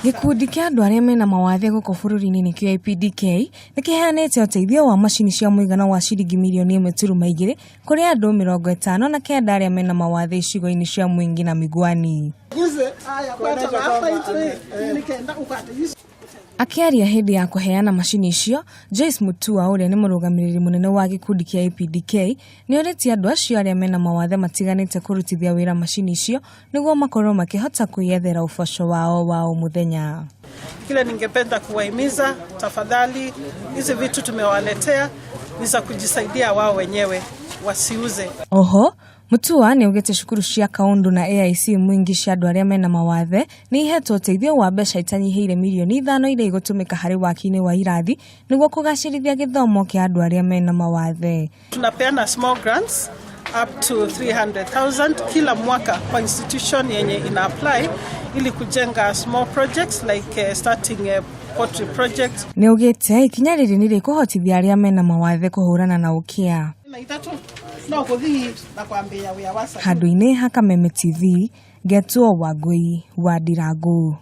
Gĩkundi kĩa andũ arĩa mena mawathe gũkũ bũrũri-inĩ nĩkĩo IPDK nĩkĩheanĩte ũteithio wa macini cia mũigana wa ciringi mirioni 1.2 kũrĩ andũ 59 arĩa mena mawathe icigo-inĩ cia Mwingi na Migwani. Akĩaria hĩndĩ ya kũheana macini icio, Joyce Mutua ũrĩa nĩ mũrũgamĩrĩri mũnene wa gĩkundi kĩa APDK nĩ orĩtie andũ acio arĩa mena mawathe matiganĩte kũrutithia wĩra macini icio nĩguo makorwo makĩhota kwĩyethera ũboco wao wa o mũthenya. Kile ningependa kuwahimiza, tafadhali, hizi vitu tumewaletea ni za kujisaidia wao wenyewe, wasiuze. Oho Mutua nĩ augĩte cukuru cia Kaundu na AIC Mwingi cia andũ arĩa mena mawathe nĩ ihetwo ũteithio wa mbeca itanyihĩire mirioni 5 iria igũtũmĩka harĩ waki-inĩ wa irathi nĩguo kũgacĩrithia gĩthomo kĩa andũ arĩa mena mawathe. Tunapeana small grants up to 300,000 kila mwaka kwa institution yenye ina apply ili kujenga small projects like starting a poultry project. Nĩ augĩte ikinya rĩrĩ nĩ rĩkũhotithia arĩa mena mawathe kũhũrana na ũkĩa. Handũ-inĩ ha Kameme TV, ngetwo Wangũi wa Ndirangu.